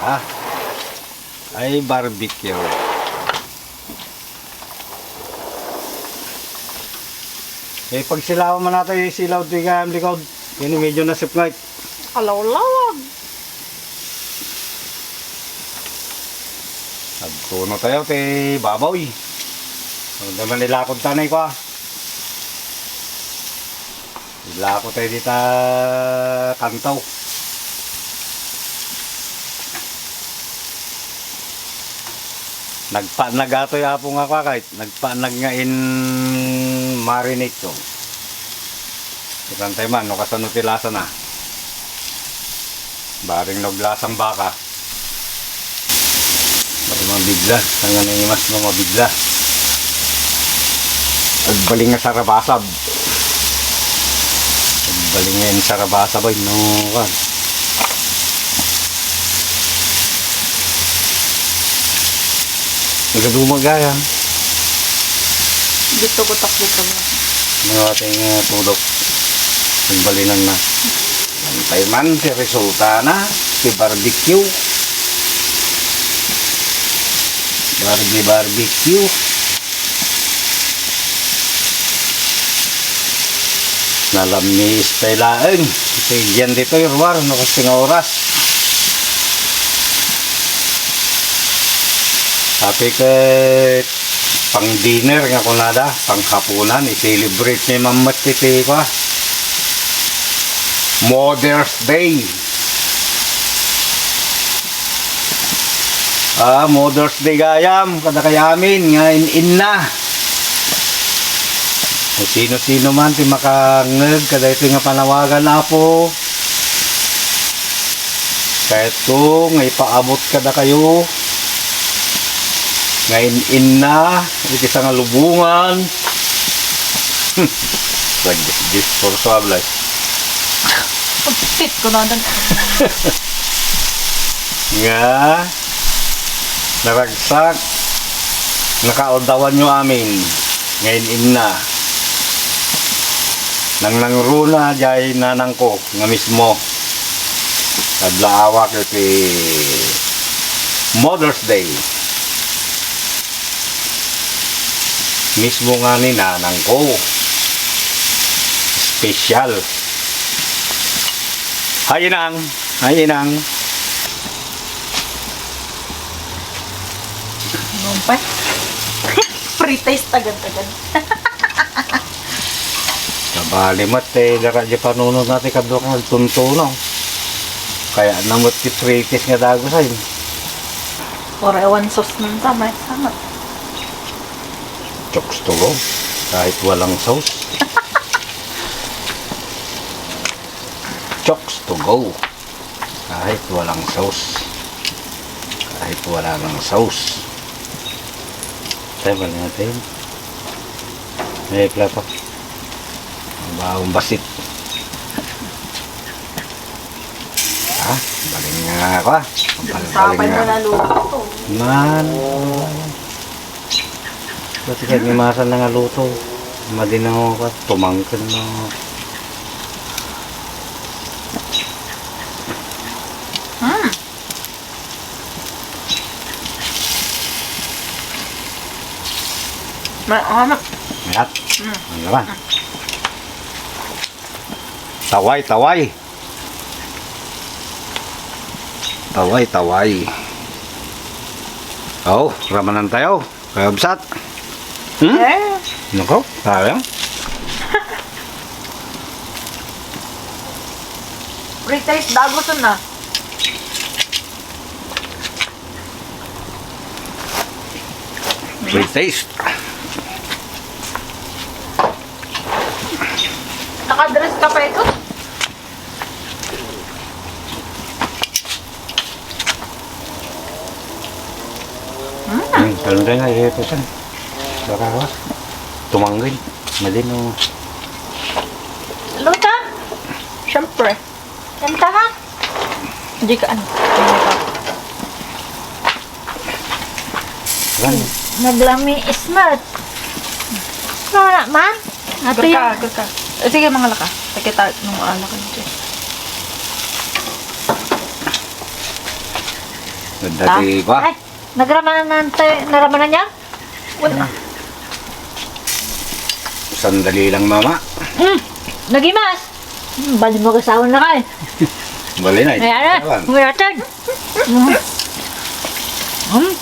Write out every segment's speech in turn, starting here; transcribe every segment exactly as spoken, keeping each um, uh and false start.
Ha? Ay, barbecue. Eh, pagsilawan man natin yung silaw di kayam likod. Yan, medyo nasipngay. Alawlawag. Agtuno tayo ti baboy. Ano naman ilakod tanay ko, ah. Ilako tayo dita kantaw. Nagpanag atoy apo nga kakay, nagpanag nga in marinate ko. Ikantay man, no kasano ti lasa na. Baring naglasang baka. Baka mabigla. Ang ano yung mas mo mabigla. Agbaling nga sarabasab. Agbaling nga yung sarabasab ay no, kan. Ang gadumag gaya. Dito ko takbo pa ba? Mga ating uh, tudok. Ang balinan na. Antay man ti resulta na ti barbecue. Barbie barbecue. Nalammis tayo laeng. Iti diyan dito, Irwar, no, kasi nga oras. Happy ket pang dinner nga kunada, pang hapunan, i-celebrate ni Mammet iti kwa. Mother's Day. Ah, Mother's Day gayam, kada kay amin, nga in inna. Kung sino-sino man ti makangeg, kada ito nga panawagan, Apo. Kayat ko nga ipaabot kada kayo nga in inna, iti sangalubungan. Nag-diskurso ablay. Pagtit ko na dan. Nga naragsak, nakaaldawan nyo amin, nga in inna. Nang nangruna, jay nanangko. Nga mismo, adlaawak iti Mother's Day. Mismo nga ni nanangko. Special. Hi, Inang. Hi, Inang. Ano pa? Pre-taste agad-agad. Sabali met, eh, dara di panunod natin kadwa nga agtuntunaw. Kaya namot ti frites nga dagos ay. Orewan sauce nun ta, may sangat. Chokes to go, kahit walang sauce. Chokes to go. Kahit walang sauce. Kahit wala nang sauce. Tayo, balik natin. May plato. Ang baong basit. Ah, balik nga ako, ah. Balik, balik. Tapay mo nga na luto. Man. Kasi kaya ni Masa na nga luto. Madi na ako, tumangkil na. Hmm. Ma-, ano? Mayat. Hmm. Ano naman? Taway, taway. Taway, taway. Oh, ramanan tayo. Kaya absat. Hmm? Eh. Nako, sayang. Pre-taste, daguson na. Pre-taste. Nakadress ka pa ito? Hmm. Hmm, talon tayo na, eh, ito siya. Baka, ha? Tumanggil. Malino. Luta? Siyempre. Kanta ka? Hindi ka, ano? Ano ka? Ano? Naglami ismat. Wala man. Ato. Gurka, yan. Gurka. Eh, sige, mangalak ka. Takita nung alak ka dito. Nagdati ba? Ay, nagramanan tayo, naramanan niya? Wala. Sandali lang, mama. Hmm, nagimas. Hmm, bali mo kasawan na kayo. Bali na, Ayan na, ikaw lang. May atag. Hmm. Hmm.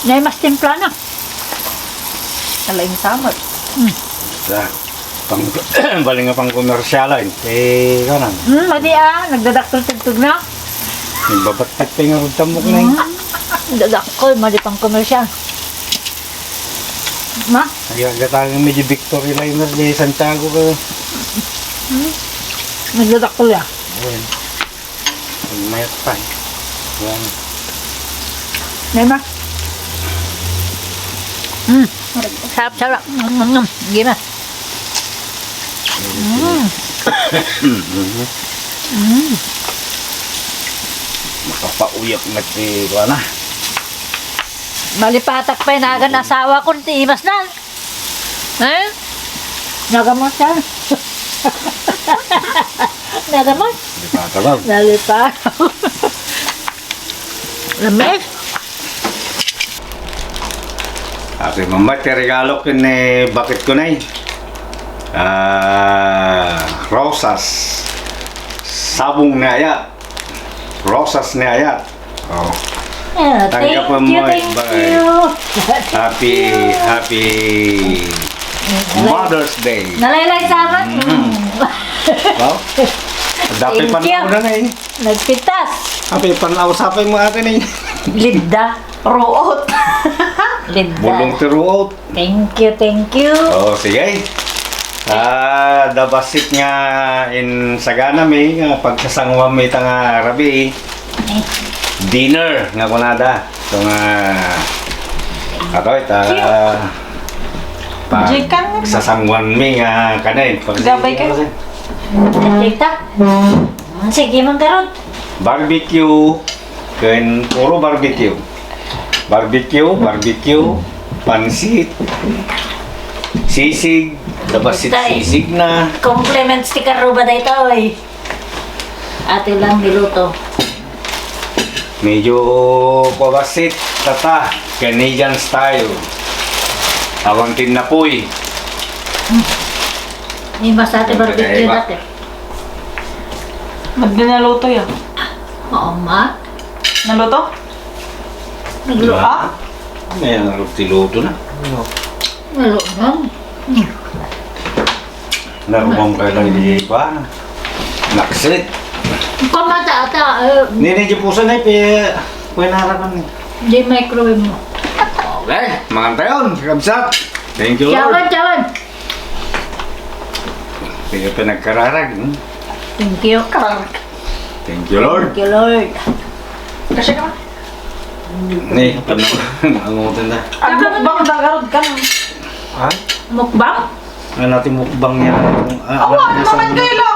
Nay mas timpla na. Alaing samot. Hmm. Sa, pang, bali nga pang komersyal, eh. Eh, kanang. Hmm, madi ah, nagdadakkel tugtog na. Nagbabatpat pa nga rugtamok na, eh. Hmm. Dadakkel, madi pang komersyal. Ma? Ay, agatang medyo Victory Liner di Santiago ko. Hmm. Nagdadakkel ya. Ayun. Mayat pa, eh. Yan. Nay, ma? Mm. Sarap, sarap. Mm, mm, mm. Sige na. Mm. Mm. Makapauyak na ti, kuha na. Malipatak pa yung nagan asawa ko, ti imas na. Eh? Nagamos yan. Nagamos? Di pa, tabaw. Nalipa. Lamis. Ate, mambat ti regalo ken ni bakit ko na eh. Ah, rosas. Sabong ni ayat. Rosas ni ayat. Oh. Ah, Thank you, thank you, thank you. Happy, happy Mother's Day. Nalaylay sabat. Mm. Mm. Wow. Dapay Thank you. Panaw na na eh. Nagpitas. Happy panaw sa pay mo ate ni. Lidda. Ruot. Lidda. Bulong ti ruot. Thank you, thank you. Oh, sige. Ah, the basit nga in sagana mi, nga pagsasanguan mi ita nga rabii. Eh. Dinner nga kunada. So nga, ato ita, Cute. Pag Joy ka na. Sasanguan mi nga kanay. Pag Gabay kayo. Kita? Sige, manggarod. Barbecue. Ken puro barbecue. Barbecue, barbecue, pansit, sisig, dabasit Tay. Sisig na. Compliments ti karuba daytoy. Ate lang niluto. Medyo pabasit, tata, Canadian style. Awan tin napoy. Ni masate barbecue Ay, ba? Dati. Magdinaluto yan. Oo, ma. Naluto? Nagluto. Diba? Ah? May ang tiluto na. Naluto. Hmm. Narumam ka lang di ba? Naksit. Kamata ata, eh. Nini di pusa na ipi, kwenarakan ni. Di microwave mo. Okay, mangan tayo, kabsat. Thank you, Lord. Chawan, chawan. Kaya pa nagkararag, hmm? Thank you. Kararag. Thank you, Lord. Thank you, Lord. Kasi ka? Ni, ano, ano mo tanda? Ang mukbang, dagarod ka na. Ha? Mukbang? Ano natin mukbang yan? Awa, ano naman kayo, lo?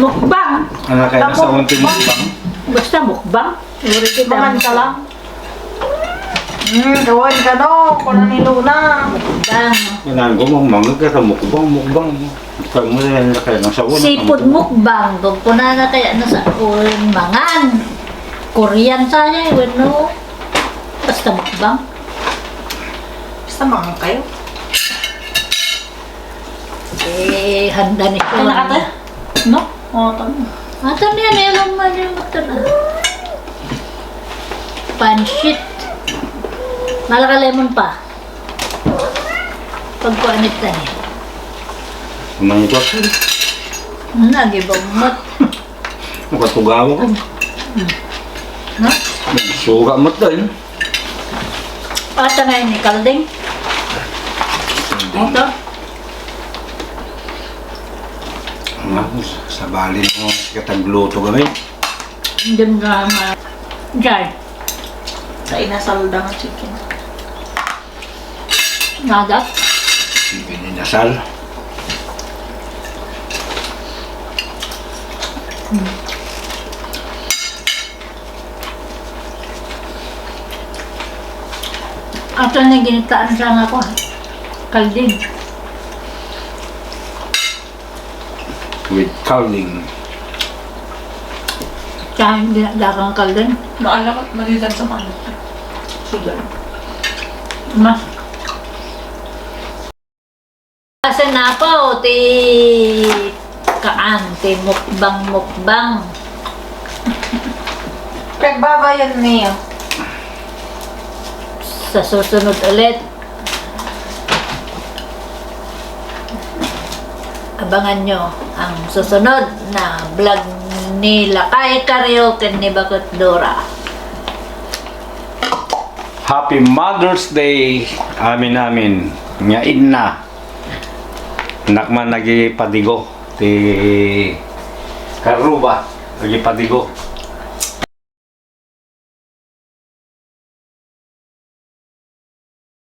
Mukbang. Ano kaya nasa unti mukbang? Basta mukbang. Uri kita Mangan ka mukbang. Lang. Hmm, gawan ka, no? Kung nanilo na. Mukbang. Kailangan ko, mamangag ka sa mukbang, mukbang. Pag mo na yan, kaya nasa una, Seafood ang mukbang. Kung kuna na kaya nasa un, mangan. Korean sa niya, eh, no? Basta mukbang. Basta mangan kayo. Eh, handa ni Ay, Juan. Nakata? No? Oh, tama. Ah, tama yan. Eh, alam mo, ano yung magtala? Pansit. Malaka lemon pa. Pagkuanit na eh. Mangot. Nagibang mat. Makatugawa ko. Hmm. Ha? Suga mat din. Ata na ini, kalding. Ito. Nga, sa bali mo, katagluto kami. Hindi mo na ma-, Jai. Sa inasal da nga chicken. Nadat. Chicken inasal. Hmm. Ato na ginitaan sa nga ko. Kalding. With kalding. Kain din ang dagang kalden. Maalamat, malitan sa manok. Sudan. Mas. Kasi na po, ti kaan, ti mukbang-mukbang. Pagbabayan niyo. Sa susunod ulit, abangan nyo ang susunod na vlog ni Lakay Kario ken ni Bakut Dora. Happy Mother's Day, amin-amin. Nga inna. Nakman nagipadigo. Ti Karuba, nagipadigo.